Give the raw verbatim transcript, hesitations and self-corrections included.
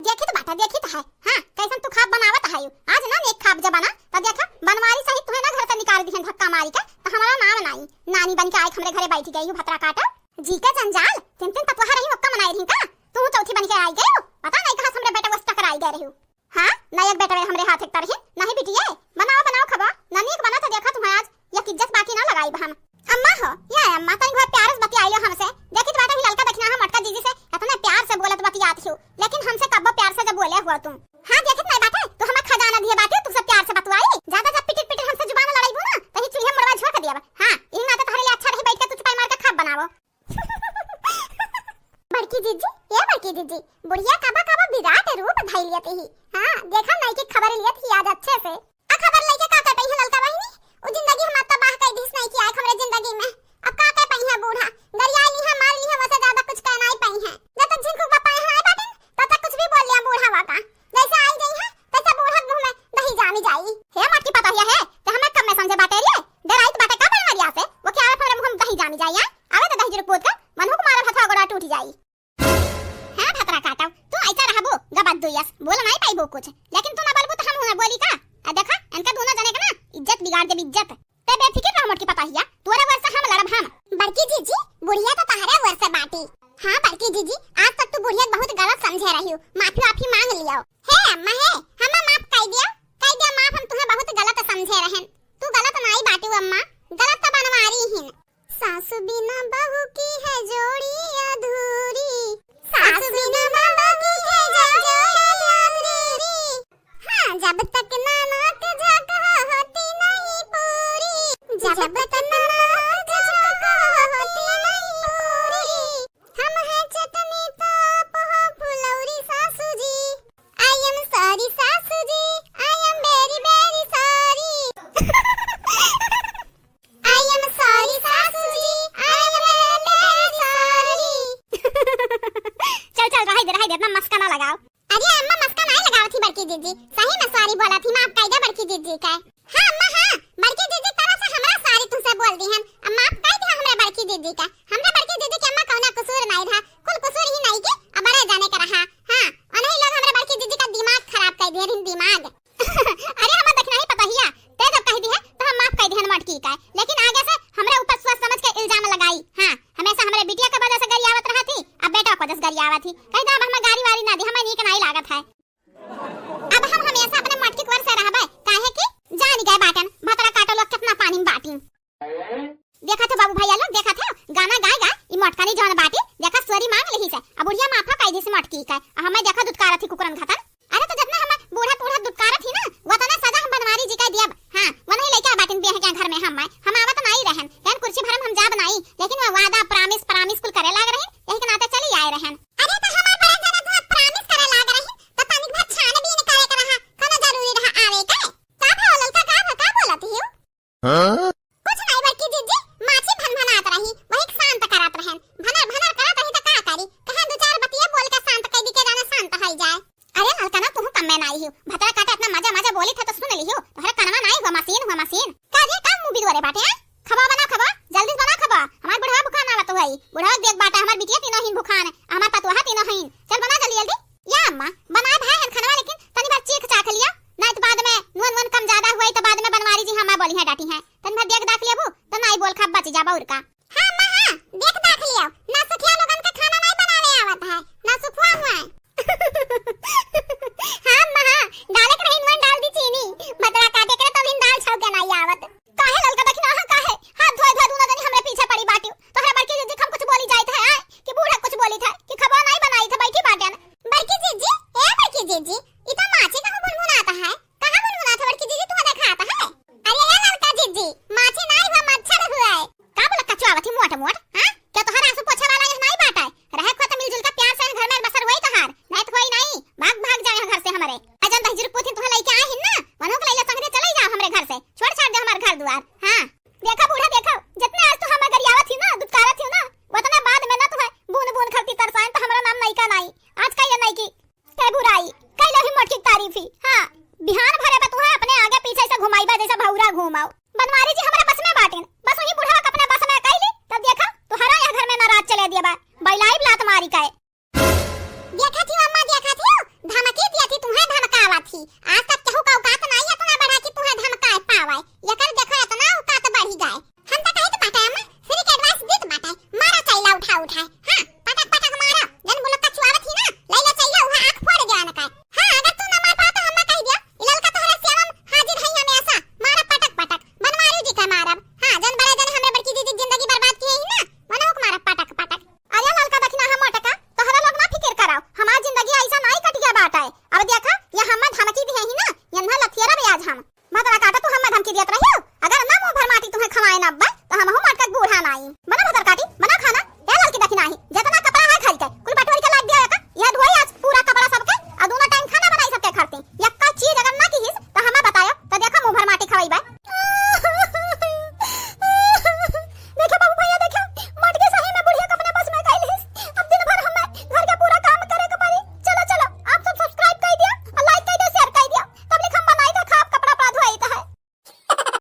देखित बाटा, देखित है, हाँ, कैसन तू खाब बनावत है। आज ना नेक खाब जब बना, त देखा, बनवारी सहित तुहे ना घर से निकाल दिहन धक्का मारी के, त हमारा नाम नाई। नानी बन के आए हमरे घरे बैठ गई हूँ, भतरा काटो। जी के जंजाल, तीन तीन पतोहा रही, ओक्का मनाई रही का? तू चौथी बन के आई गई हो, पता नहीं कहाँ से हमरे बेटा वस टकराई गए रही हो। हाँ, ना एक बेटवे हमरे हाथ एक तरही, नहीं बिटिये, बनाओ, बनाओ खबा, ना नीक बना तो देखा तुम्हें आज, एक इज्जत बाकी ना लगाई हम। अम्मा हो, या अम्मा, तनी घर प्यार से बतियाई लो हमसे, देखित बाटे ही ललका दखिना हम मोटका जीजी से, इतने प्यार से बोलत बतियात हियो, लेकिन हमसे कब्बो प्यार से जब बोले हुआ तुम। हाँ, देखित नहीं बाटे, तू हमें खजाना दिए बाटे, तुमसे प्यार से बतवाई, ज्यादा जब पिटिर पिटिर हमसे जुबान लड़ाई ना, तही चूल्हे मुड़वा झोंक दिया। हाँ, इन नाते तहरे लिए अच्छा रही बैठ के तू चुपाई मार के खाब बनावो। बड़की जीजी, ए बड़की जीजी, बुढ़िया कबा कबा विराट रूप धइ लियत ही। हाँ, देखा नहीं कि खबर लियत ही आज अच्छे से। आ खबर लेके का कर पइहे ललका बहिनी? उ जिंदगी हमार तबाह कर दिस नहीं कि आए हमरे जिंदगी में। अब का कर पइहे बूढ़ा? गरिया ली है, मार ली है, वसे ज्यादा कुछ कह नहीं पइहे। जब तक झिनकू बापा यहाँ आए बाटिन, तब तक कुछ भी बोल लिया बूढ़ा वा का। जैसे आई गई है, तैसे बूढ़ा के मुंह में दही जामी जाई। हे मोटकी पतोहिया हे, ते हमें कम में समझे बाटे रे? डराइत बाटे का बनवरिया से? वो क्या आवे हमरे मुंह में दही जामी जाई, आ? आवे तो दही जुर पूत का, मनहू को मारब हथवा गोड़ा टूट जाई। हाँ भतरा काटव, तू ऐसा रहबो, गबत दुयस, बोल नहीं पाइबो कुछ, लेकिन तू ना बोलबो तो हम हुआ बोली का? आ देखा, इनका दोनों जने के ना इज्जत बिगाड़ देब, इज्जत। ते बेफिक्र रह मोटकी पतोहिया, तोरे वर से हम लड़ब हम। बड़की जीजी, बुढ़िया तो तहरे वर से बाटी। हाँ बड़की जीजी, आज तक तू बुढ़िया के बहुत गलत समझे रही हो, माफी वाफी मांग लियो। हे अम्मा हे, हमें माफ कर दिया, कर दिया माफ, हम तुम्हें बहुत गलत समझे रहन। तू गलत नाई बाटू अम्मा, गलत तो बनवारी हिन। सासु बिना बहू की है जोड़ी अधूरी। सासु बिना बहू की है जोड़ी अधूरी। हाँ, जब तक ननद झगड़ा होती नहीं पूरी। जब तक ननद झगड़ा होती नहीं पूरी। हम हैं चटनी तो आप हो फुलौरी सासू जी। I am sorry सासू जी, I am very very sorry। I am sorry सासू जी, I am very sorry। चल, चल, रहाई दे, रहाई दे, इतना मस्का ना लगाओ। अरे अम्मा, मस्का नाई लगावत ही बड़की जीजी, सही में sorry बोलत ही, माफ कर दे बड़की जीजी के। हाँ अम्मा, हाँ, बड़की जीजी तरफ से हमरा sorry तुमसे बोल दिहन, अब माफ कर दे हमरा बड़की जीजी के। हमरा बड़की जीजी के अम्मा कौना कसूर नाई रहा, कुल कसूर ही नाई के, अब बड़े जाने का रहा। हाँ, उन्हीं लोग हमरा बड़की जीजी का दिमाग खराब कर दिए, दिमाग। अरे हमार दखिना ही पतोहिया, ते जब कह दिहे तो हम माफ कर दिहन मोटकी का, लेकिन आगे से हमरा ऊपर सोच समझ के इल्जाम लगाई। हाँ, हमेशा हमरे बिटिया के वजह से गरियावत रहत ही, अब बेटा के वजह से गरियावत ही। कह दे अब हमें गारी वारी ना दी, हमें नीक नाई लागत है। अब हम हमेशा अपने मोटकी के वर से रहबे, काहे कि जान गए बाटन, भतरा काटो लोग कितना पानी में बाटी। देखा थे बाबू भैया लोग, देखा थे गाना गाए गाए ई मोटकनी जौन बाटी, देखा sorry मांग लिही से, अब बुढ़िया माफा कह दी से मोटकी का, अब हमें देखा दुत्कारत ही कुकुरन घतन। अरे तो जितना हम बूढ़ा बूढ़ा दुत्कारत ही ना, वतना सजा हम बनवारी जी का दियब। हाँ, वो नहीं लेके बाटिन बियाह के घर में हम, हम आवत नाई रहन, कहन कुर्सी भरम हम जाब नाई, लेकिन वो वादा promise promise कुल करे लाग रही, यही के नाते चली आए रहन। अरे तो हमार बड़े जने तो promise करे लाग रही, तो तनिक भर छानबीन करे के रहा, कोनो जरूरी रहा आवे के? का भा ललका, का भा, का बोलत हियो? हाँ?